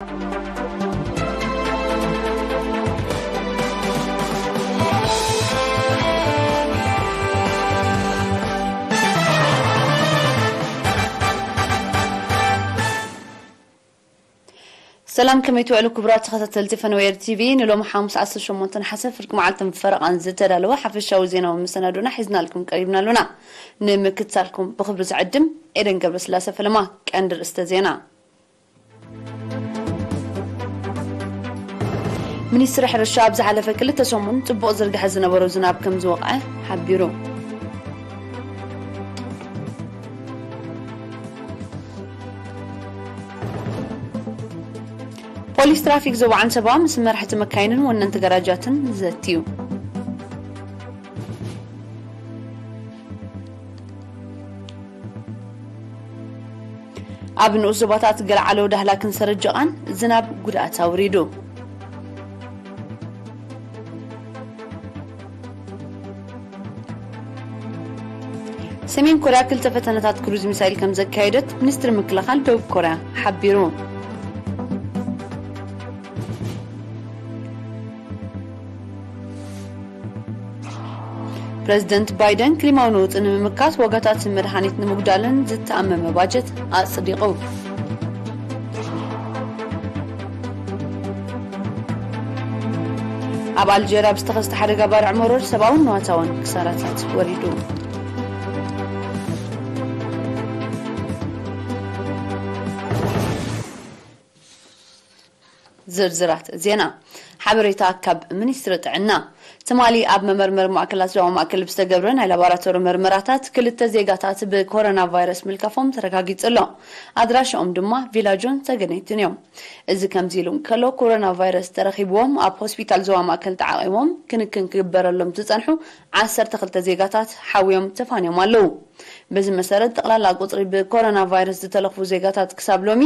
ሰላም፣ ከመይ ትውዕሉ ክቡራት ተኸታተልቲ ፈነወየር ቲቪ? ንሎሚ ሓሙስ ዓሰርተ ሸሞንተ ነሓሰ ፍርቂ መዓልትን ፈረቓን ዝተዳለወ ሓፈሻዊ ዜናዊ መሰናዶና ሒዝናልኩም ቀሪብና ኣሎና። ንምክትታልኩም ብኽብሪ ዝዕድም ኤደን ገብረስላሴ ፈለማ። ቀንዲ ርእስተ ዜና። ሚኒስትሪ ሕርሻ ኣብ ዝሓለፈ ክልተ ሰሙን ጽቡቕ ዝርግሐ ዝነበሮ ዝናብ ከም ዝወቕዐ ሓቢሩ። ፖሊስ ትራፊክ ዞባ ዓንሰባ ምስ መራሕቲ መካይንን ወነንቲ ገራጃትን ዘትዩ። ኣብ ንኡስ ዞባታት ገለዓሎ፣ ዳህላክን ሰረጀቓን ዝናብ ጉድኣት ኣውሪዱ። ሰሜን ኮርያ ክልተ ፈተነታት ክሩዝ ሚሳይል ከም ዘካየደት ሚኒስትሪ ምክልኻል ደቡብ ኮርያ ሓቢሩ። ፕረዚደንት ባይደን ክሊማዊ ነውጺ ንምምካት ዋጋታት መድሃኒት ንምጉዳልን ዝተኣመመ ባጀት ኣጽዲቑ። ኣብ ኣልጀርያ ብዝተኸስተ ሓደጋ ባርዕ መሮር ሰብኣውን ንዋታውን ክሳራታት ወሪዱ። ዝርዝራት ዜና። ሓበሬታ ካብ ሚኒስትሪ ጥዕና። ትማሊ ኣብ መመርመሪ ማእከላት ዞባ ማእከል ብዝተገብረ ናይ ላቦራቶሪ መርመራታት ክልተ ዜጋታት ብኮሮና ቫይረስ ምልካፎም ተረጋጊጹ ኣሎ። ኣድራሻኦም ድማ ቪላጆን ሰገነይትን እዮም። እዚ ከምዚ ኢሉ እንከሎ፣ ኮሮና ቫይረስ ተረኺብዎም ኣብ ሆስፒታል ዞባ ማእከል ተዓቒቦም ክንክን ክግበረሎም ዝጸንሑ ዓሰርተ ክልተ ዜጋታት ሓውዮም ተፋንዮም ኣለዉ። በዚ መሰረት፣ ጠቕላላ ቁጽሪ ብኮሮና ቫይረስ ዝተለኽፉ ዜጋታት ክሳብ ሎሚ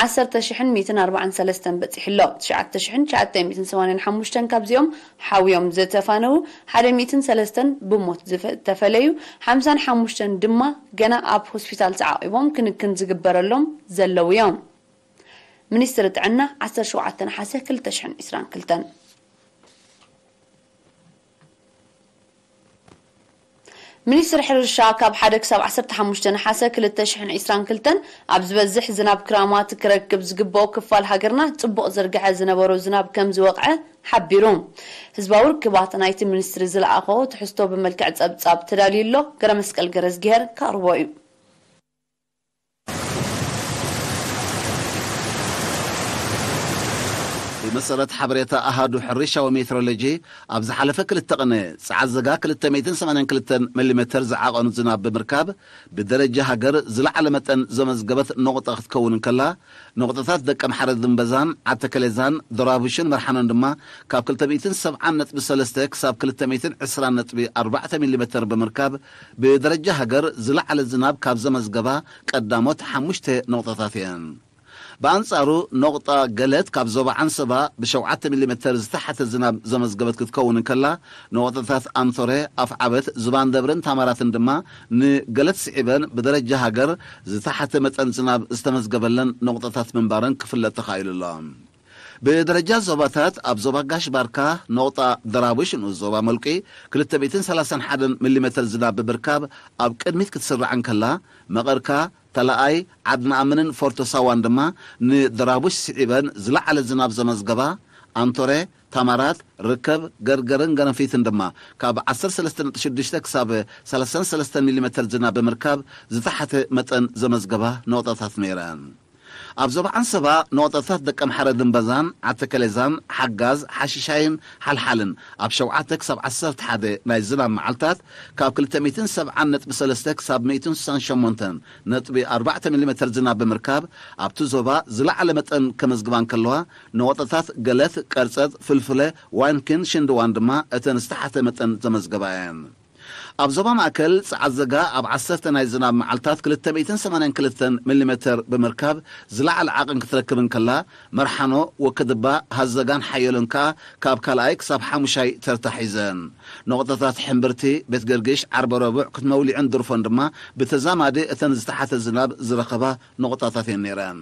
ዓሰርተ ሽሕን ሚእትን ኣርባዓን ሰለስተን በጺሑ ኣሎ። ትሽዓተ ሽሕን ትሽዓተ ሚእትን ሰማንያን ሓሙሽተን ካብዚኦም ሓውዮም ዝተፋነዉ፣ ሓደ ሚእትን ሰለስተን ብሞት ዝተፈለዩ፣ ሓምሳን ሓሙሽተን ድማ ገና ኣብ ሆስፒታል ተዓቒቦም ክንክን ዝግበረሎም ዘለዉ እዮም። ሚኒስትሪ ጥዕና፣ ዓሰርተ ሸውዓተ ነሓሰ ክልተ ሽሕን ዕስራን ክልተን። ሚኒስትሪ ሕርሻ፣ ካብ ሓደ ክሳብ ዓሰርተ ሓሙሽተ ነሓሰ ክልተ ሽሕን ዕስራን ክልተን ኣብ ዝበዝሕ ዝናብ ክራማት ክረክብ ዝግብኦ ክፋል ሃገርና ጽቡቕ ዝርግሐ ዝነበሮ ዝናብ ከም ዝወቕዐ ሓቢሩ። ህዝባዊ ርክባት ናይቲ ሚኒስትሪ ዝለኣኾ ትሕዝቶ ብመልክዕ ጸብጻብ ተዳልዩ ኣሎ። ገረመስቀል ገረዝግሄር ከቕርቦ እዩ። ብመሰረት ሓበሬታ ኣሃዱ ሕርሻዊ ሜትሮሎጂ፣ ኣብ ዝሓለፈ ክልተ ቅነ ጸዓት ዘጋ ክልተ ሚእትን ሰማንያን ክልተን ሚሊሜተር ዝዓቐኑ ዝናብ ብምርካብ፣ ብደረጃ ሃገር ዝለዓለ መጠን ዘመዝገበት ነቑጣ ክትከውን እንከላ፣ ነቑጣታት ደቀምሓረ ድምበዛን ዓተከሌዛን ዶራቡሽን መርሓኖን ድማ ካብ ክልተ ሚእትን ሰብዓን ነጥቢ ሰለስተ ክሳብ ክልተ ሚእትን ዕስራን ነጥቢ ኣርባዕተ ሚሊሜተር ብምርካብ፣ ብደረጃ ሃገር ዝለዓለ ዝናብ ካብ ዘመዝገባ ቀዳሞት ሓሙሽተ ነቑጣታት እየን። ብኣንጻሩ፣ ነቑጣ ገለት ካብ ዞባ ዓንሰባ ብሸውዓተ ሚሊሜተር ዝተሓተ ዝናብ ዘመዝገበት ክትከውን እንከላ፣ ነቑጣታት ኣንቶሬ፣ ኣፍዓበት፣ ዝባን ደብርን ታማራትን ድማ ንገለት ስዒበን ብደረጃ ሃገር ዝተሓተ መጠን ዝናብ ዝተመዝገበለን ነቑጣታት ምንባረን ክፍለጥ ተኻኢሉ ኣሎ። ብደረጃ ዞባታት፣ ኣብ ዞባ ጋሽ ባርካ ነቑጣ ደራቡሽ፣ ንኡስ ዞባ መልቂ፣ ክልተ ሚእትን ሰላሳን ሓደን ሚሊሜተር ዝናብ ብምርካብ ኣብ ቅድሚት ክትስራዕ እንከላ፣ መቐርካ፣ ተላኣይ፣ ዓድመኣምንን ፎርቶ ሳዋን ድማ ንደራቡሽ ስዒበን ዝለዓለ ዝናብ ዘመዝገባ፣ ኣንቶሬ፣ ታማራት፣ ርከብ፣ ገርገርን ገረንፊትን ድማ ካብ ዓሰርተ ሰለስተ ነጥቢ ሽዱሽተ ክሳብ ሰላሳን ሰለስተን ሚሊሜተር ዝናብ ብምርካብ ዝተሓተ መጠን ዘመዝገባ ነቑጣታት ነይረን። ኣብ ዞባ ዓንሰባ ነቑጣታት ደቀምሓረ ድምበዛን ዓተከሌዛን ሓጋዝ ሓሽሻይን ሓልሓልን ኣብ ሸውዓተ ክሳብ ዓሰርተ ሓደ ናይ ዝናብ መዓልታት ካብ ክልተ ሚእትን ሰብዓን ነጥቢ ሰለስተ ክሳብ ሚእትን ስሳን ሸሞንተን ነጥቢ ኣርባዕተ ሚሊሜተር ዝናብ ብምርካብ ኣብቲ ዞባ ዝለዓለ መጠን ከመዝግባ እንከለዋ፣ ነቑጣታት ገለት፣ ቀርጸት፣ ፍልፍለ፣ ዋንኪን ሽንድዋን ድማ እተን ዝተሓተ መጠን ዘመዝገባ እየን። ኣብ ዞባ ማእከል፣ ጸዓት ዘጋ ኣብ ዓሰርተ ናይ ዝናብ መዓልታት ክልተ ሚእትን ሰማንያን ክልተን ሚሊሜተር ብምርካብ ዝለዓለ ዓቕን ክትረክብ እንከላ፣ መርሓኖ፣ ወክድባ፣ ሃዘጋን ሓየሎን ከኣ ካብ ካልኣይ ክሳብ ሓሙሻይ ተርታ ሒዘን። ነቑጣታት ሕምብርቲ፣ ቤት ገርግሽ፣ ዓርበ ረቡዕ፣ ክትመውሊዕን ድርፎን ድማ ብተዛማዲ እተን ዝተሓተ ዝናብ ዝረኸባ ነቑጣታት እየን ነይረን።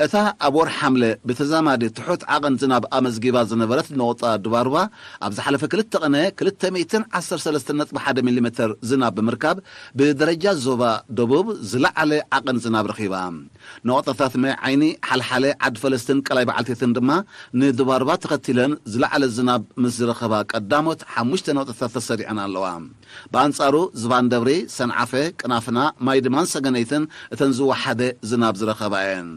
እታ ኣብ ወርሒ ሓምለ ብተዛማዲ ትሑት ዓቐን ዝናብ ኣመዝጊባ ዝነበረት ነቑጣ ድባርባ፣ ኣብ ዝሓለፈ ክልተ ቕነ ክልተ ሚእትን ዓሰርተ ሰለስተን ነጥቢ ሓደ ሚሊሜተር ዝናብ ብምርካብ፣ ብደረጃ ዞባ ደቡብ ዝለዓለ ዓቐን ዝናብ ረኺባ። ነቑጣታት ማይ ዓይኒ፣ ሓልሓለ፣ ዓዲ ፈለስትን ቀላይ በዓልቴትን ድማ ንድባርባ ተኸቲለን ዝለዓለ ዝናብ ምስ ዝረኸባ ቀዳሞት ሓሙሽተ ነቑጣታት ተሰሪዐን ኣለዋ። ብኣንጻሩ ዝባን ደብሪ፣ ሰንዓፈ፣ ቅናፍና፣ ማይ ድማን ሰገነይትን እተን ዝወሓደ ዝናብ ዝረኸባ እየን።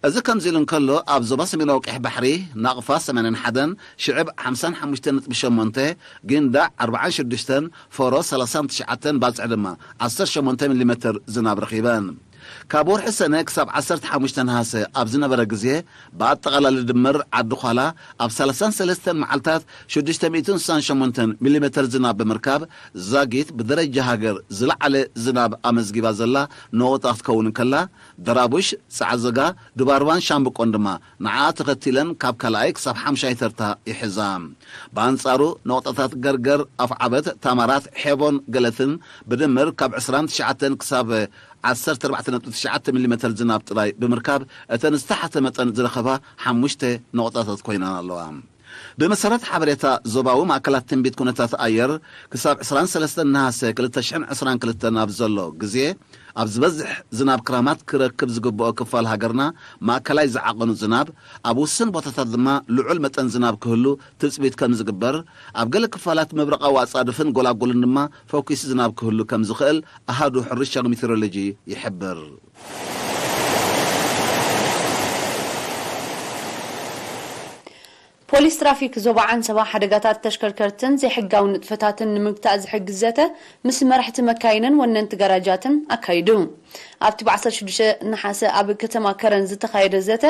እዚ ከምዚ ኢሉ እንከሎ፣ ኣብ ዞባ ሰሜናዊ ቀይሕ ባሕሪ፣ ናቕፋ ሰማንያን ሓደን፣ ሽዕብ ሓምሳን ሓሙሽተን ነጥቢ ሸሞንተ፣ ጊንዳዕ ኣርባዓን ሽዱሽተን፣ ፎሮ ሰላሳን ትሽዓተን፣ ባጽዕ ድማ ዓሰርተ ሸሞንተ ሚሊሜተር ዝናብ ረኺበን። ካብ ወርሒ ሰነ ክሳብ ዓሰርተ ሓሙሽተ ነሃሰ ኣብ ዝነበረ ግዜ፣ ብኣጠቓላሊ ድምር ዓዲ ዃላ ኣብ ሰላሳን ሰለስተን መዓልታት ሽዱሽተ ሚእትን ስሳን ሸሞንተን ሚሊሜተር ዝናብ ብምርካብ፣ ዛጊት ብደረጃ ሃገር ዝለዓለ ዝናብ ኣመዝጊባ ዘላ ነቑጣ ክትከውን እንከላ፣ ደራቡሽ፣ ጻዕዘጋ፣ ድባርባን ሻምብቆን ድማ ንዓ ተኸቲለን ካብ ካልኣይ ክሳብ ሓምሻይ ተርታ ይሕዛ። ብኣንጻሩ፣ ነቑጣታት ገርገር፣ ኣፍዓበት፣ ታማራት፣ ሔቦን ገለትን ብድምር ካብ ዕስራን ትሽዓተን ክሳብ ዓሰርተ ኣርባዕተ ነጥቢ ትሽዓተ ሚሊሜተር ዝናብ ጥራይ ብምርካብ፣ እተን ዝተሓተ መጠን ዝረኸባ ሓሙሽተ ነቑጣታት ኮይነን ኣለዋ። ብመሰረት ሓበሬታ ዞባዊ ማእከላት ትንቢት ኩነታት ኣየር፣ ክሳብ ዕስራን ሰለስተን ነሃሰ ክልተ ሽሕን ዕስራን ክልተን ኣብ ዘሎ ግዜ፣ ኣብ ዝበዝሕ ዝናብ ክራማት ክረክብ ዝግብኦ ክፋል ሃገርና፣ ማእከላይ ዝዓቐኑ ዝናብ፣ ኣብ ውሱን ቦታታት ድማ ልዑል መጠን ዝናብ ክህሉ ትጽቢት ከም ዝግበር፣ ኣብ ገለ ክፋላት ምብራቓዊ ኣጻድፍን ጎላጉልን ድማ ፈኲስ ዝናብ ክህሉ ከም ዝኽእል ኣሃዱ ሕርሻ ሜትሮሎጂ ይሕብር። ፖሊስ ትራፊክ ዞባ ዓንሰባ ሓደጋታት ተሽከርከርትን ዘይሕጋዊ ንጥፈታትን ንምግታእ ዝሕግዝ ዘተ ምስ መራሕቲ መካይንን ወነንቲ ጋራጃትን ኣካይዱ። ኣብቲ ብ ዓሰርተ ሽዱሽተ ነሓሰ ኣብ ከተማ ከረን ዝተኻየደ ዘተ፣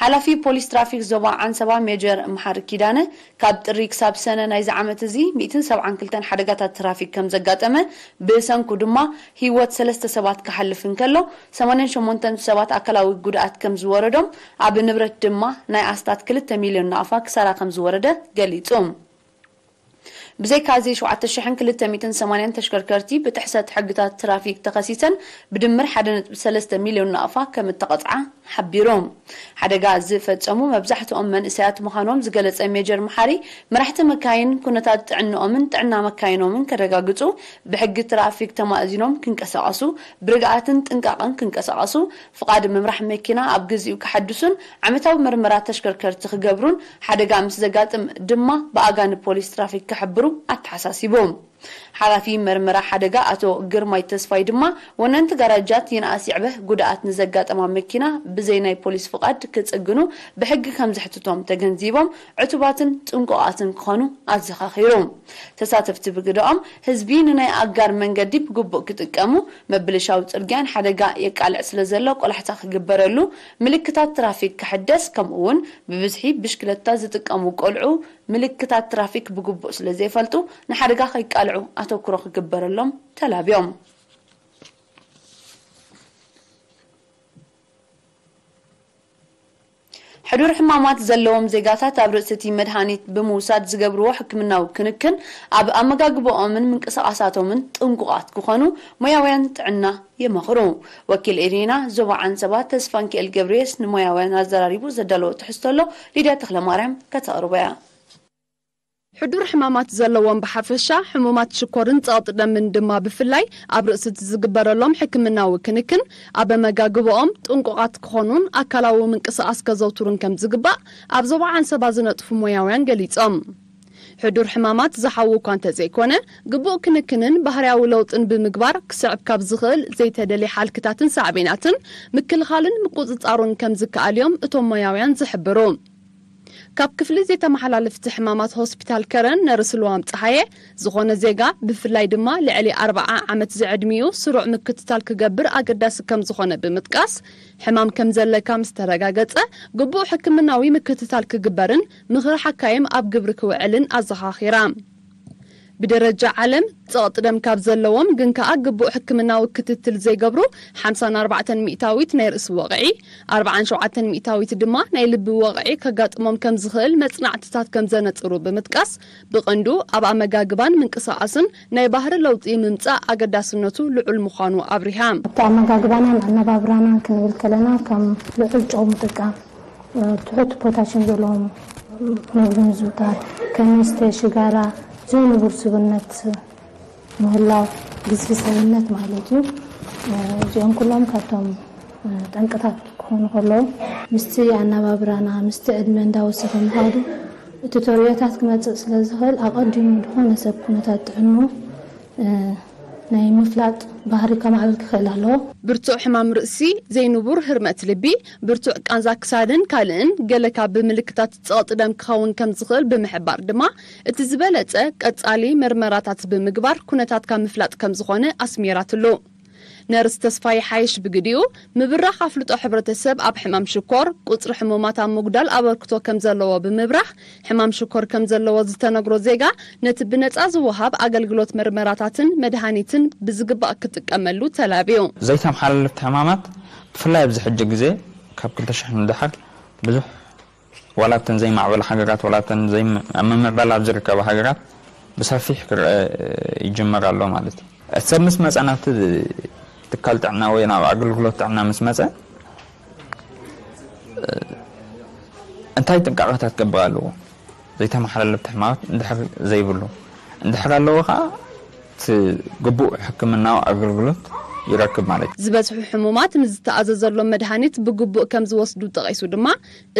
ሓላፊ ፖሊስ ትራፊክ ዞባ ዓንሰባ ሜጀር መሓሪ ኪዳነ፣ ካብ ጥሪ ክሳብ ሰነ ናይዚ ዓመት እዚ ሚእትን ሰብዓን ክልተን ሓደጋታት ትራፊክ ከም ዘጋጠመ፣ ብሰንኩ ድማ ህይወት ሰለስተ ሰባት ክሓልፍ እንከሎ፣ ሰማንያን ሸሞንተን ሰባት ኣካላዊ ጉድኣት ከም ዝወረዶም፣ ኣብ ንብረት ድማ ናይ ኣስታት ክልተ ሚልዮን ናቕፋ ክሳራ ከም ዝወረደ ገሊጹ። ብዘይካ እዚ፣ ሸውዓተ ሽሕን ክልተ ሚእትን ሰማንያን ተሽከርከርቲ ብጥሕሰት ሕግታት ትራፊክ ተኸሲሰን ብድምር ሓደ ነጥቢ ሰለስተ ሚልዮን ናቕፋ ከም እተቐጽዓ ሓቢሩ። ሓደጋ ዝፈጸሙ መብዛሕትኦም መንእሰያት ምዃኖም ዝገለጸ ሜጀር መሓሪ፣ መራሕቲ መካይን ኩነታት ጥዕንኦምን ጥዕና መካይኖምን ከረጋግጹ ብሕጊ ትራፊክ ተማእዚኖም ክንቀሳቐሱ፣ ብርግኣትን ጥንቃቐን ክንቀሳቐሱ፣ ፍቓድ ምምራሕ መኪና ኣብ ግዚኡ ክሓድሱን ዓመታዊ መርመራ ተሽከርከርቲ ክገብሩን፣ ሓደጋ ምስ ዘጋጥም ድማ ብኣጋ ንፖሊስ ትራፊክ ክሕብሩ ኣተሓሳሲቡ። ሓላፊ መርመራ ሓደጋ ኣቶ ግርማይ ተስፋይ ድማ፣ ወነንቲ ጋራጃት ይንኣስ ይዕበ ጉድኣት ንዘጋጠማ መኪና ብዘይ ናይ ፖሊስ ፍቓድ ክጽግኑ ብሕጊ ከም ዘሕትቶም ተገንዚቦም፣ ዕቱባትን ጥንቁቓትን ክኾኑ ኣዘኻኺሩ። ተሳተፍቲ ብግደኦም፣ ህዝቢ ንናይ ኣጋር መንገዲ ብግቡእ ክጥቀሙ፣ ምብልሻው ጽርግያን ሓደጋ የቃልዕ ስለ ዘሎ ቆላሕታ ክግበረሉ፣ ምልክታት ትራፊክ ክሕደስ፣ ከምኡ እውን ብብዝሒ ብሽክለታ ዝጥቀሙ ቆልዑ ምልክታት ትራፊክ ብግቡእ ስለ ዘይፈልጡ ንሓደጋ ከይቃልዑ ኣተኩሮ ክግበረሎም ተላብዮም። ሕዱር ሕማማት ዘለዎም ዜጋታት ኣብ ርእሲ እቲ መድሃኒት ብምውሳድ ዝገብርዎ ሕክምናዊ ክንክን ኣብ ኣመጋግባኦምን ምንቅስቓሳቶምን ጥንቁቓት ክኾኑ ሞያውያን ጥዕና ይመኽሩ። ወኪል ኤሪና ዞባ ዓንሰባ ተስፋንኪኤል ገብርየስ ንሞያውያን ኣዘራሪቡ ዘዳለዎ ትሕዝቶ ኣሎ፣ ሊድያ ተኽለማርያም ከተቕርቦ እያ። ሕዱር ሕማማት ዘለዎም ብሓፈሻ፣ ሕሙማት ሽኮርን ጸቕጢ ደምን ድማ ብፍላይ ኣብ ርእሲ እቲ ዝግበረሎም ሕክምናዊ ክንክን ኣብ ኣመጋግባኦም ጥንቁቓት ክኾኑን ኣካላዊ ምንቅስቓስ ከዘውትሩን ከም ዝግባእ ኣብ ዞባ ዓንሰባ ዝነጥፉ ሞያውያን ገሊጾም። ሕዱር ሕማማት ዝሓዊ እኳ እንተዘይኮነ፣ ግቡእ ክንክንን ባህርያዊ ለውጥን ብምግባር ክስዕብ ካብ ዝኽእል ዘይተደልየ ሓልክታትን ሳዕቤናትን ምክልኻልን ምቁጽጻሩን ከም ዝከኣል እዮም እቶም ሞያውያን ዝሕብሩ። ካብ ክፍሊ ዘይተመሓላለፍቲ ሕማማት ሆስፒታል ከረን ነርስ ልዋም ጸሃየ፣ ዝኾነ ዜጋ ብፍላይ ድማ ልዕሊ ኣርብዓ ዓመት ዝዕድሚኡ ስሩዕ ምክትታል ክገብር ኣገዳሲ ከም ዝኾነ ብምጥቃስ፣ ሕማም ከም ዘለካ ምስ ተረጋገጸ ግቡእ ሕክምናዊ ምክትታል ክግበርን ምኽሪ ሓካይም ኣብ ግብሪ ክውዕልን ኣዘኻኺራ። ብደረጃ ዓለም ጸቕጢ ደም ካብ ዘለዎም ግን ከኣ ግቡእ ሕክምናዊ ክትትል ዘይገብሩ ሓምሳን ኣርባዕተን ሚእታዊት ናይ ርእሲ ወቕዒ፣ ኣርባዓን ሸውዓተን ሚእታዊት ድማ ናይ ልቢ ወቕዒ ከጋጥሞም ከም ዝኽእል መጽናዕትታት ከም ዘነጽሩ ብምጥቃስ፣ ብቐንዱ ኣብ ኣመጋግባን ምንቅስቓስን ናይ ባህሪ ለውጢ ምምጻእ ኣገዳስነቱ ልዑል ምዃኑ ኣብሪሃ። ኣብቲ ኣመጋግባናን ኣነባብራናን ክንብል ከለና ከም ልዑል ጨው ምጥቃም፣ ትሑት ፖታሽም ዘለዎም መግቢ ምዝውታር፣ ከም መስተ፣ ሽጋራ፣ ዘይንቡር ስብነት ምህላው፣ ግዝፊ ሰብነት ማለት እዩ። እዚኦም ኩሎም ካብቶም ጠንቅታት ክኾኑ ከለዉ ምስቲ ኣነባብራና፣ ምስቲ ዕድመ እንዳወሰኸ ምኻዱ እቲ ተርእዮታት ክመጽእ ስለ ዝኽእል ኣቐዲሙ ዝኾነ ሰብ ኩነታት ጥዕንኡ ናይ ምፍላጥ ባህሪ ከማዕብል ክኽእል ኣለዎ። ብርቱዕ ሕማም ርእሲ፣ ዘይንቡር ህርመት ልቢ፣ ብርቱዕ ቃንዛ ክሳድን ካልእን ገለ ካብ ብምልክታት ጸቕጢ ደም ክኸውን ከም ዝኽእል ብምሕባር ድማ፣ እቲ ዝበለጸ ቀጻሊ መርመራታት ብምግባር ኩነታትካ ምፍላጥ ከም ዝኾነ ኣስሚራትሉ። ነርስ ተስፋይ ሓይሽ ብግዲኡ፣ ምብራኽ ኣፍልጦ ሕብረተሰብ ኣብ ሕማም ሽኮር፣ ቁጽሪ ሕሙማት ኣብ ምጉዳል ኣበርክቶ ከም ዘለዎ ብምብራህ፣ ሕማም ሽኮር ከም ዘለዎ ዝተነግሮ ዜጋ ነቲ ብነጻ ዝወሃብ ኣገልግሎት መርመራታትን መድሃኒትን ብዝግባእ ክጥቀመሉ ተላብዩ። ዘይተመሓላለፍቲ ሕማማት ብፍላይ ኣብዚ ሕጂ ግዜ ካብ ክልተ ሽሕ ንደሓር ብዙሕ ዋላ እተን ዘይማዕበላ ሃገራት ዋላ እተን ዘይም-፣ ኣብ ምምዕባል ኣብ ዝርከባ ሃገራት ብሰፊሕ ክረአ ይጅመር ኣሎ ማለት እዩ። ሰብ ምስ መጸ ናብቲ ትካል ጥዕና ወይ ናብ ኣገልግሎት ጥዕና ምስ መጸ እንታይ ጥንቃቐታት ክገብር ኣለዎ? ዘይተመሓላለፍቲ ሕማማት እንድሕር ዘይብሉ፣ እንድሕር ኣለዎ ኸዓ እቲ ግቡእ ሕክምናዊ ኣገልግሎት ይረክብ ማለት እዩ። ዝበዝሑ ሕሙማት ንዝተኣዘዘሎም መድሃኒት ብግቡእ ከም ዝወስዱ ጠቒሱ ድማ፣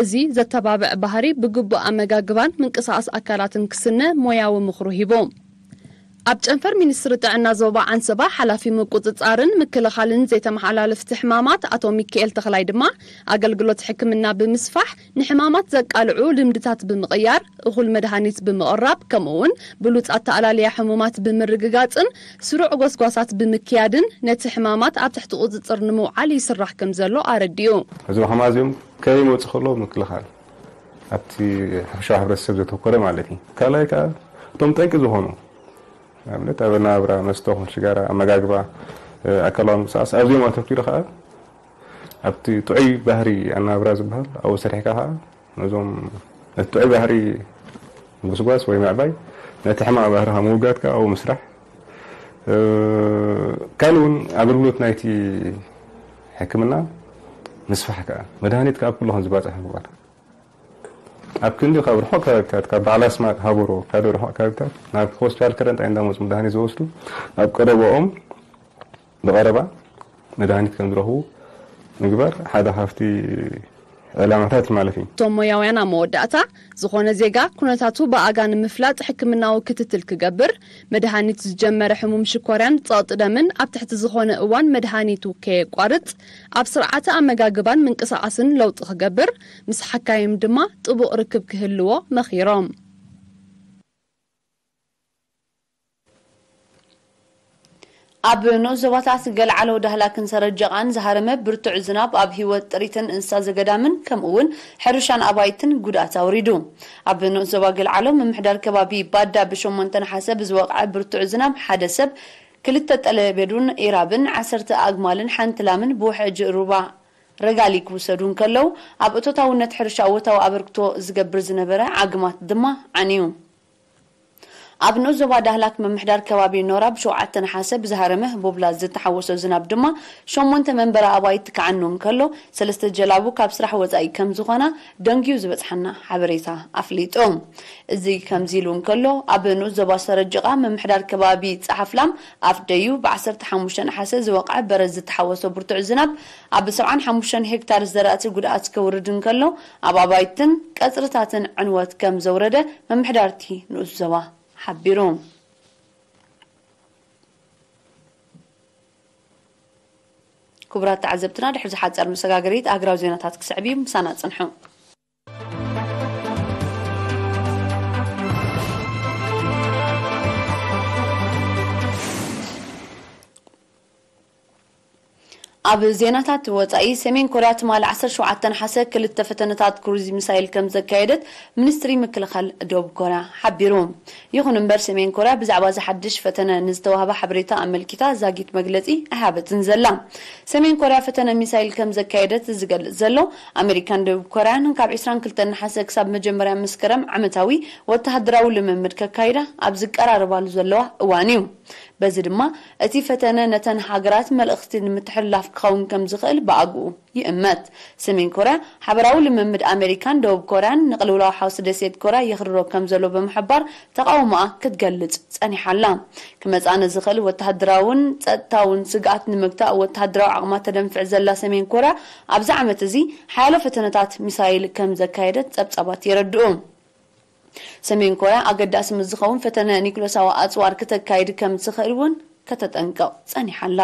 እዚ ዘተባብዕ ባህሪ ብግቡእ ኣመጋግባን ምንቅስቓስ ኣካላትን ክስነ ሞያዊ ምኽሩ ሂቡ። ኣብ ጨንፈር ሚኒስትሪ ጥዕና ዞባ ዓንሰባ ሓላፊ ምቁጽጻርን ምክልኻልን ዘይተመሓላለፍቲ ሕማማት ኣቶ ሚካኤል ተኽላይ ድማ፣ ኣገልግሎት ሕክምና ብምስፋሕ ንሕማማት ዘቃልዑ ልምድታት ብምቕያር፣ እኹል መድሃኒት ብምቕራብ፣ ከምኡ እውን ብሉጽ ኣተኣላልያ ሕሙማት ብምርግጋጽን ስሩዕ ጎስጓሳት ብምክያድን ነቲ ሕማማት ኣብ ትሕቲ ቁጽጽር ንምውዓል ይስራሕ ከም ዘሎ ኣረዲኡ። እዞም ሕማማት እዚኦም ከይመጹ ከለዉ ምክልኻል ኣብቲ ሕርሻዊ ሕብረተሰብ ዘተኮረ ማለት እዩ። ካልኣይ ከኣ እቶም ጠንቂ ዝኾኑ ንኣብነት ኣብ ኣነባብራ፣ መስተ ይኹን ሽጋራ፣ ኣመጋግባ፣ እ፣ ኣካላዊ ምንቅስቓስ ኣብዚኦም ኣተኲሩ ከኣ ኣብቲ ጥዑይ ባህሪ ኣነባብራ ዝበሃል ኣብኡ ሰሪሕካ ከኣ ነዞም ነቲ ጥዑይ ባህሪ ምጉስጓስ ወይ ምዕባይ፣ ነቲ ሕማቕ ባህርኻ ምውጋድ ከኣ ኣብኡ ምስራሕ። እ፣ ካልእ እውን ኣገልግሎት ናይቲ ሕክምና ምስፋሕ ከኣ መድሃኒት ከኣ ኣብ ኩሉ ከም ዝባጽሕ ምግባር። ኣብ ክንዲ ካብ ርሑቕ ከባቢታት፣ ካብ በዓል ኣስማጥ፣ ሃበሮ፣ ካልእ ርሑቕ ከባቢታት ናብ ሆስፒታል ከረንጣይ እንዳመጹ መድሃኒት ዝወስዱ፣ ኣብ ቀረባኦም ብቐረባ መድሃኒት ከም ዝረኽቡ ምግባር ሓደ ካብቲ ዕላማታት እዩ ማለት እዩ። እቶም ሞያውያን ኣብ መወዳእታ፣ ዝኾነ ዜጋ ኩነታቱ ብኣጋ ንምፍላጥ ሕክምናዊ ክትትል ክገብር፣ መድሃኒት ዝጀመረ ሕሙም ሽኮርያን ጸቕጢ ደምን ኣብ ትሕቲ ዝኾነ እዋን መድሃኒቱ ከየቋርጽ፣ ኣብ ስርዓተ ኣመጋግባን ምንቅስቓስን ለውጢ ክገብር፣ ምስ ሓካይም ድማ ጥቡቕ ርክብ ክህልዎ መኺሮም። ኣብ ንኡስ ዞባታት ገልዓሎ፣ ዳህላክን ሰረጀቓን ዝሃረመ ብርቱዕ ዝናብ ኣብ ህይወት ጥሪትን እንስሳ ዘገዳምን ከምኡ እውን ሕርሻን ኣባይትን ጉድኣት ኣውሪዱ። ኣብ ንኡስ ዞባ ገልዓሎ ምምሕዳር ከባቢ ባዳ ብሸሞንተ ነሓሰ ብዝወቕዐ ብርቱዕ ዝናብ ሓደ ሰብ፣ ክልተ ጠለቤዱን ኢራብን፣ ዓሰርተ ኣግማልን ሓንቲ ላምን ብውሕጅ ሩባ ረጋሊ ክውሰዱ እንከለዉ፣ ኣብ እቶታውነት ሕርሻ እወታዊ ኣበርክቶ ዝገብር ዝነበረ ዓግማት ድማ ዓንዩ። ኣብ ንኡስ ዞባ ዳህላክ ምምሕዳር ከባቢ ኖራ ብሸውዓተ ነሓሰ ብዝሃረመ ቦብላ ዝተሓወሶ ዝናብ ድማ ሸሞንተ መንበሪ ኣባይቲ ክዓኑ እንከሎ፣ ሰለስተ ጀላቡ ካብ ስራሕ ወጻኢ ከም ዝኾና ደንጊዩ ዝበጽሓና ሓበሬታ ኣፍሊጡ። እዚ ከምዚ ኢሉ እንከሎ፣ ኣብ ንኡስ ዞባ ሰረጀቓ ምምሕዳር ከባቢ ጸሓፍላም ኣፍ ደዩ ብዓሰርተ ሓሙሽተ ነሓሰ ዝወቕዐ በረድ ዝተሓወሶ ብርቱዕ ዝናብ ኣብ ሰብዓን ሓሙሽተን ሄክታር ዘራእቲ ጉድኣት ከውርድ እንከሎ፣ ኣብ ኣባይትን ቀጽርታትን ዕንወት ከም ዘውረደ ምምሕዳርቲ ንኡስ ዞባ ሓቢሩ። ክቡራት ተዓዘብትና፣ ድሕሪ ዝሓጸር መሰጋገሪት ኣህግራዊ ዜናታት ክስዕብ እዩ። ምሳና ጽንሑ። ኣብ ዜናታት ወጻኢ፣ ሰሜን ኮርያ ትማሊ ዓሰርተ ሸውዓተ ነሓሰ ክልተ ፈተነታት ክሩዝ ሚሳይል ከም ዘካየደት ሚኒስትሪ ምክልኻል ደቡብ ኮርያ ሓቢሩ። ይኹን እምበር፣ ሰሜን ኮርያ ብዛዕባ እዚ ሓድሽ ፈተነ ንዝተዋህበ ሓበሬታ ኣመልኪታ ዛጊት መግለጺ ኣይሃበትን ዘላ። ሰሜን ኮርያ ፈተነ ሚሳይል ከም ዘካየደት ዝገልጽ ዘሎ፣ ኣሜሪካን ደቡብ ኮርያን ካብ ዒስራን ክልተን ነሓሰ ክሳብ መጀመርያ መስከረም ዓመታዊ ወተሃደራዊ ልምምድ ከካይዳ ኣብ ዝቀራረባሉ ዘለዋ እዋን እዩ። በዚ ድማ እቲ ፈተነ ነተን ሃገራት መልእኽቲ ንምትሕልላፍ ክኸውን ከም ዝኽእል ብኣግኡ ይእመት። ሰሜን ኮርያ ሓበራዊ ልምምድ ኣሜሪካን ደቡብ ኮርያን ንቅልውላው ሓውሲ ደሴት ኮርያ የኽርሮ ከም ዘሎ ብምሕባር ተቓውሞኣ ክትገልጽ ጸኒሓ ኣላ። ክመጽኣ ንዝኽእል ወተሃደራውን ጸጥታውን ስግኣት ንምግታእ ወተሃደራዊ ዓቕማ ተደንፍዕ ዘላ ሰሜን ኮርያ ኣብዚ ዓመት እዚ ሓያሎ ፈተነታት ሚሳይል ከም ዘካየደት ጸብጻባት የረድኡ። ሰሜን ኮርያ ኣገዳሲ ምስ ዝኸውን ፈተነ ኒክሎሳዊ ኣጽዋር ክተካይድ ከም ትኽእል እውን ከተጠንቅቕ ጸኒሓ ኣላ።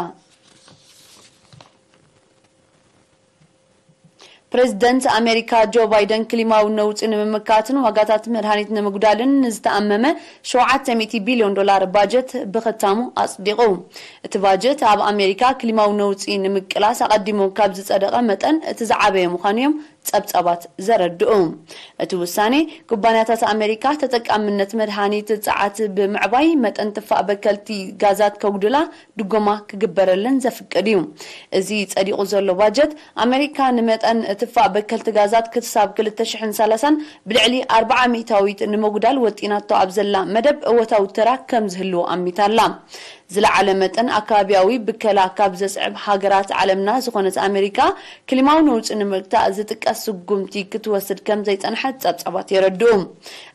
ፕሬዚደንት ኣሜሪካ ጆ ባይደን ክሊማዊ ነውጺ ንምምካትን ዋጋታት መድሃኒት ንምጉዳልን ንዝተኣመመ ሸውዓተ ሚእቲ ቢልዮን ዶላር ባጀት ብኽታሙ ኣጽዲቑ። እቲ ባጀት ኣብ ኣሜሪካ ክሊማዊ ነውጺ ንምቅላስ ኣቐዲሙ ካብ ዝጸደቐ መጠን እቲ ዝዓበየ ምዃኑ እዮም ጸብጻባት ዘረድኡ። እቲ ውሳኔ ኩባንያታት ኣሜሪካ ተጠቃምነት መድሃኒት ጸዓት ብምዕባይ መጠን ትፋእ በከልቲ ጋዛት ከጉድላ ድጎማ ክግበረለን ዘፍቅድ እዩ። እዚ ጸዲቑ ዘሎ ባጀት ኣሜሪካ ንመጠን ትፋእ በከልቲ ጋዛት ክሳብ ክልተ ሽሕን ሰላሳን ብልዕሊ ኣርብዓ ሚእታዊት ንምጉዳል ወጢናቶ ኣብ ዘላ መደብ እወታዊ ተራ ከም ዝህልዎ ኣሚታ ኣላ። ዝለዓለ መጠን ኣከባቢያዊ ብከላ ካብ ዘስዕብ ሃገራት ዓለምና ዝኾነት ኣሜሪካ ክሊማዊ ነውጺ ንምግታእ ዝጥቀስ ስጉምቲ ክትወስድ ከም ዘይጸንሐት ጸብጻባት የረድኡ።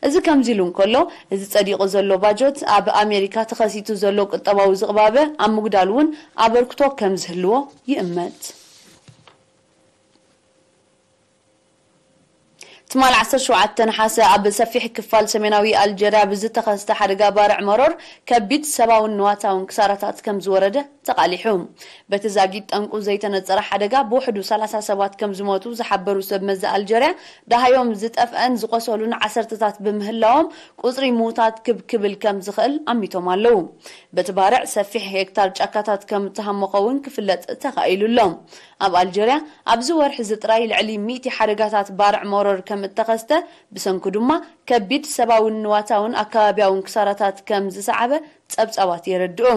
እዚ ከምዚ ኢሉ እንከሎ፣ እዚ ጸዲቑ ዘሎ ባጀት ኣብ ኣሜሪካ ተኸሲቱ ዘሎ ቁጠባዊ ዝቕባበ ኣብ ምጉዳል እውን ኣበርክቶ ከም ዝህልዎ ይእመት። ትማል ዓሰርተ ሸውዓተ ነሓሰ ኣብ ሰፊሕ ክፋል ሰሜናዊ ኣልጀርያ ብዝተኸስተ ሓደጋ ባርዕ መሮር ከቢድ ሰብኣውን ንዋታውን ክሳራታት ከም ዝወረደ ተቓሊሑ። በቲ ዛጊት ጠንቁ ዘይተነጸረ ሓደጋ ብውሕዱ ሰላሳ ሰባት ከም ዝሞቱ ዝሓበሩ ሰብ መዚ ኣልጀርያ፣ ደሃዮም ዝጠፍአን ዝቆሰሉን ዓሰርተታት ብምህላዎም ቁጽሪ ምዉታት ክብ ክብል ከም ዝኽእል ኣሚቶም ኣለዉ። በቲ ባርዕ ሰፊሕ ሄክታር ጫካታት ከም እተሃመኸ እውን ክፍለጥ ተኻኢሉ ኣሎ። ኣብ ኣልጀርያ ኣብዚ ወርሒ እዚ ጥራይ ልዕሊ ሚእቲ ሓደጋታት ባርዕ መሮር ከም እተኸስተ፣ ብሰንኩ ድማ ከቢድ ሰብኣውን ንዋታውን ኣከባቢያውን ክሳራታት ከም ዝሰዓበ ጸብጻባት የረድኡ።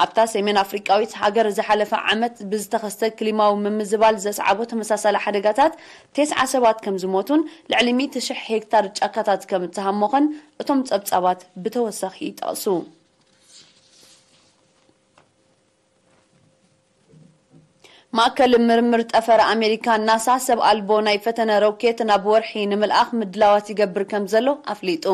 ኣብታ ሰሜን ኣፍሪቃዊት ሃገር ዝሓለፈ ዓመት ብዝተኸስተ ክሊማዊ ምምዝባል ዘስዓቦ ተመሳሳሊ ሓደጋታት ተስዓ ሰባት ከም ዝሞቱን ልዕሊ ሚእቲ ሽሕ ሄክታር ጫካታት ከም እተሃሞኸን እቶም ጸብጻባት ብተወሳኺ ይጠቕሱ። ማእከል ምርምር ጠፈር ኣሜሪካ ናሳ ሰብ ኣልቦ ናይ ፈተነ ሮኬት ናብ ወርሒ ንምልኣኽ ምድላዋት ይገብር ከም ዘሎ ኣፍሊጡ።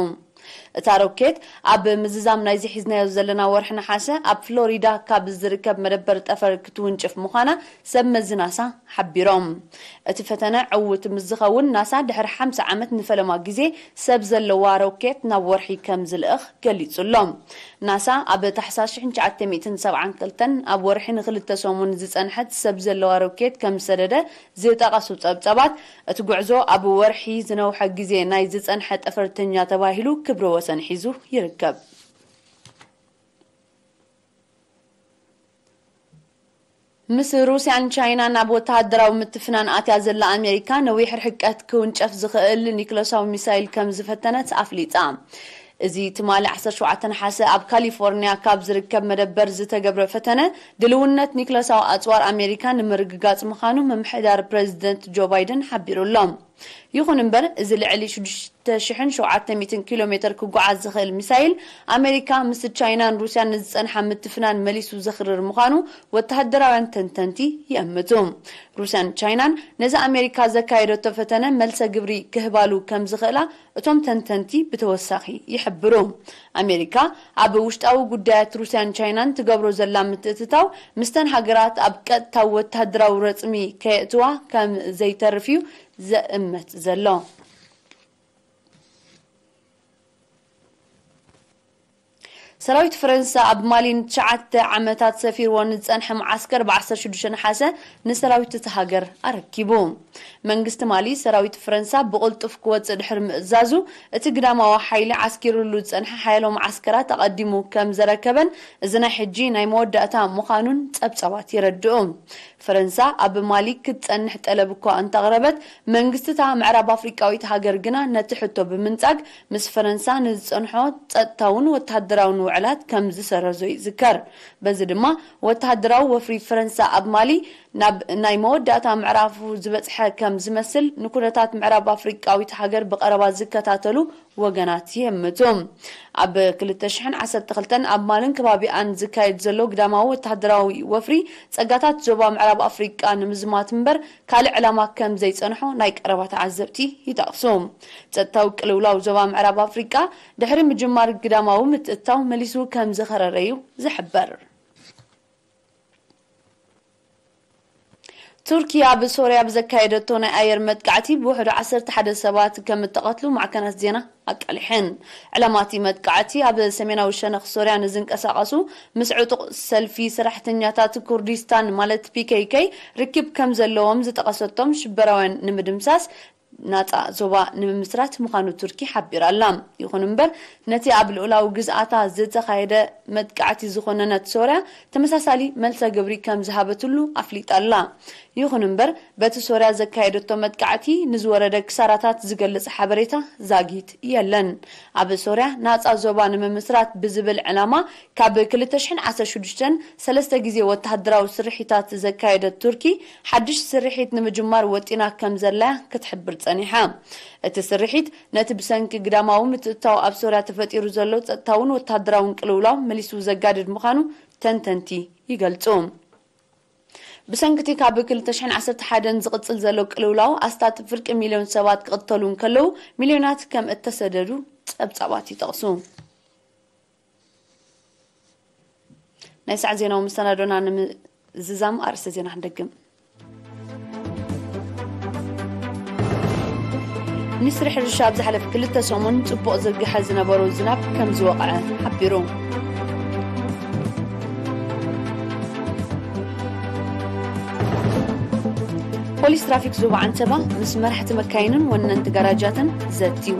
እታ ሮኬት ኣብ ምዝዛም ናይዚ ሒዝናዮ ዘለና ወርሒ ነሓሰ ኣብ ፍሎሪዳ ካብ ዝርከብ መደበር ጠፈር ክትውንጭፍ ምዃና ሰብ መዚ ናሳ ሓቢሮም። እቲ ፈተነ ዕዉት ምስ ዝኸውን ናሳ ድሕሪ ሓምሳ ዓመት ንፈለማ ግዜ ሰብ ዘለዋ ሮኬት ናብ ወርሒ ከም ዝልእኽ ገሊጹ ኣሎ። ናሳ ኣብ ታሕሳስ ሽሕን ትሽዓተ ሚእትን ሰብዓን ክልተን ኣብ ወርሒ ንክልተ ሰሙን ዝጸንሐት ሰብ ዘለዋ ሮኬት ከም ዝሰደደ ዝጠቐሱ ጸብጸባት፣ እቲ ጉዕዞ ኣብ ወርሒ ዝነውሐ ግዜ ናይ ዝጸንሐ ጠፈርተኛ ተባሂሉ ክብረ ወሰን ሒዙ ይርከብ። ምስ ሩስያን ቻይናን ኣብ ወተሃደራዊ ምትፍናን ኣትያ ዘላ ኣሜሪካ፣ ነዊሕ ርሕቀት ክውንጨፍ ዝኽእል ኒክለሳዊ ሚሳይል ከም ዝፈተነት ኣፍሊጣ። እዚ ትማሊ ዓሰርተ ሸውዓተ ነሓሰ ኣብ ካሊፎርኒያ ካብ ዝርከብ መደበር ዝተገብረ ፈተነ፣ ድልውነት ኒክለሳዊ ኣጽዋር ኣሜሪካ ንምርግጋጽ ምዃኑ ምምሕዳር ፕረዚደንት ጆ ባይደን ሓቢሩ ኣሎ። ይኹን እምበር፣ እዚ ልዕሊ ሽዱሽተ ሽሕን ሸውዓተ ሚእትን ኪሎ ሜተር ክጓዓዝ ዝኽእል ሚሳይል፣ ኣሜሪካ ምስ ቻይናን ሩስያን ንዝጸንሓ ምትፍናን መሊሱ ዘኽርር ምዃኑ ወተሃደራውያን ተንተንቲ ይእምቱ። ሩስያን ቻይናን ነዚ ኣሜሪካ ዘካየደቶ ፈተነ መልሰ ግብሪ ክህባሉ ከም ዝኽእላ እቶም ተንተንቲ ብተወሳኺ ይሕብሩ። ኣሜሪካ ኣብ ውሽጣዊ ጉዳያት ሩስያን ቻይናን ትገብሮ ዘላ ምትእትታው፣ ምስተን ሃገራት ኣብ ቀጥታዊ ወተሃደራዊ ረጽሚ ከየእትዋ ከም ዘይተርፍ እዩ ዘእመት ዘሎ። ሰራዊት ፈረንሳ ኣብ ማሊ ንትሽዓተ ዓመታት ሰፊርዎ ንዝጸንሐ መዓስከር ብ ዓሰርተ ሽዱሽተ ነሓሰ ንሰራዊት እቲ ሃገር ኣረኪቡ። መንግስቲ ማሊ፣ ሰራዊት ፈረንሳ ብቕልጡፍ ክወጽእ ድሕሪ ምእዛዙ፣ እቲ ግዳማዊ ሓይሊ ዓስኪሩሉ ዝጸንሐ ሓያሎ መዓስከራት ኣቐዲሙ ከም ዘረከበን እዚ ናይ ሕጂ ናይ መወዳእታ ምዃኑን ጸብጻባት የረድኡ። ፈረንሳ ኣብ ማሊ ክትጸንሕ ጠለብ እኳ እንተቕረበት፣ መንግስቲ እታ ምዕራብ ኣፍሪቃዊት ሃገር ግና ነቲ ሕቶ ብምንጻግ፣ ምስ ፈረንሳ ንዝጸንሖ ጸጥታውን ወተሃደራውን ውዕላት ከም ዝሰረዞ ይዝከር። በዚ ድማ፣ ወተሃደራዊ ወፍሪ ፈረንሳ ኣብ ማሊ ናብ ናይ መወዳእታ ምዕራፉ ዝበጽሐ ከም ዝመስል ንኩነታት ምዕራብ ኣፍሪቃዊት ሃገር ብቐረባ ዝከታተሉ ወገናት ይህምቱ። ኣብ ክልተ ሽሕን ዓሰርተ ክልተን ኣብ ማልን ከባቢኣን ዝካየድ ዘሎ ግዳማዊ ወተሃደራዊ ወፍሪ፣ ጸጋታት ዞባ ምዕራብ ኣፍሪቃ ንምዝማት እምበር ካልእ ዕላማ ከም ዘይጸንሖ ናይ ቀረባ ተዓዘብቲ ይጠቕሱ። ጸጥታዊ ቅልውላው ዞባ ምዕራብ ኣፍሪቃ ድሕሪ ምጅማር ግዳማዊ ምትእትታው መሊሱ ከም ዝኸረረ እዩ ዝሕበር። ቱርኪ ኣብ ሶርያ ብዘካየደቶ ናይ ኣየር መጥቃዕቲ ብውሕዱ ዓሰርተ ሓደ ሰባት ከም እተቐትሉ ማዕከናት ዜና ኣቃሊሐን። ዕላማ እቲ መጥቃዕቲ ኣብ ሰሜናዊ ሸነኽ ሶርያ ንዝንቀሳቐሱ ምስ ዕጡቕ ሰልፊ ሰራሕተኛታት ኩርዲስታን ማለት ፒ ኬ ኬ ርክብ ከም ዘለዎም ዝጠቐሰቶም ሽበራውያን ንምድምሳስ ናጻ ዞባ ንምምስራት ምዃኑ ቱርኪ ሓቢራ ኣላ። ይኹን እምበር፣ ነቲ ኣብ ልኡላዊ ግዝኣታ ዝተኻየደ መጥቃዕቲ ዝኾነነት ሶርያ ተመሳሳሊ መልሰ ግብሪ ከም ዝሃበትሉ ኣፍሊጣ ኣላ። ይኹን እምበር፣ በቲ ሶርያ ዘካየደቶ መጥቃዕቲ ንዝወረደ ክሳራታት ዝገልጽ ሓበሬታ ዛጊት የለን። ኣብ ሶርያ ናጻ ዞባ ንምምስራት ብዝብል ዕላማ ካብ ክልተ ሽሕን ዓሰርተ ሽዱሽተን ሰለስተ ግዜ ወተሃደራዊ ስርሒታት ዘካየደት ቱርኪ፣ ሓድሽ ስርሒት ንምጅማር ወጢና ከም ዘላያ ክትሕብር ጸኒሓ። እቲ ስርሒት ነቲ ብሰንኪ ግዳማዊ ምትእትታው ኣብ ሶርያ ተፈጢሩ ዘሎ ጸጥታውን ወተሃደራውን ቅልውላው መሊሱ ዘጋድድ ምዃኑ ተንተንቲ ይገልጹ። ብሰንኪ እቲ ካብ ክልተ ሽሕን ዓሰርተ ሓደን ዝቕጽል ዘሎ ቅልውላው ኣስታት ፍርቂ ሚልዮን ሰባት ክቕተሉ እንከለዉ፣ ሚልዮናት ከም እተሰደዱ ጸብጻባት ይጠቕሱ። ናይ ሰዓት ዜናዊ መሰናዶና ንምዝዛም ኣርእስተ ዜና ክንደግም። ሚኒስትሪ ሕርሻ ኣብ ዝሓለፈ ክልተ ሰሙን ጽቡቕ ዝርግሐ ዝነበሮ ዝናብ ከም ዝወቕዐ ሓቢሩ። ፖሊስ ትራፊክ ዞባ ዓንሰባ ምስ መራሕቲ መካይንን ወነንቲ ጋራጃትን ዘትዩ።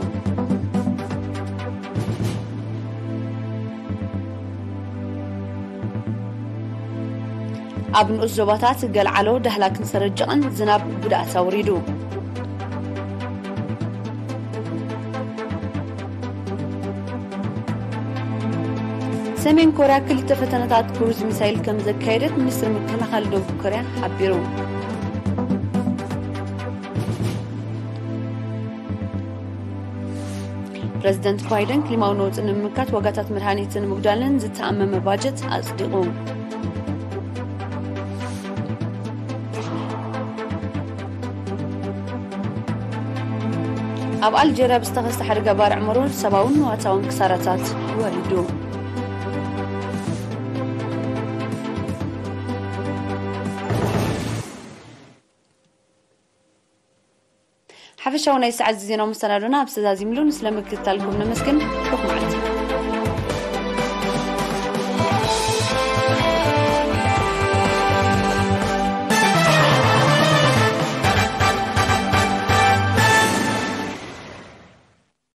ኣብ ንኡስ ዞባታት ገልዓሎ፣ ዳህላክን ሰረጀቕን ዝናብ ጉድኣት ኣውሪዱ። ሰሜን ኮርያ ክልተ ፈተነታት ክሩዝ ሚሳይል ከም ዘካየደት ሚኒስትሪ ምክልኻል ደቡብ ኮርያ ሓቢሩ። ፕረዚደንት ባይደን ክሊማዊ ነውጺ ንምምካት ዋጋታት መድሃኒትን ንምጉዳልን ዝተኣመመ ባጀት ኣጽዲቑ። ኣብ ኣልጀርያ ብዝተኸስተ ሓደጋ ባርዕ መሮር ሰብኣውን ንዋታውን ክሳራታት ወሪዱ። ሓፈሻዊ ናይ ሰዓት ዜናዊ መሰናዶና ኣብ ዝተዛዚምሉ፣ ንስለ ምክትታልኩም ነመስግን። ርሑቕ መዓልቲ።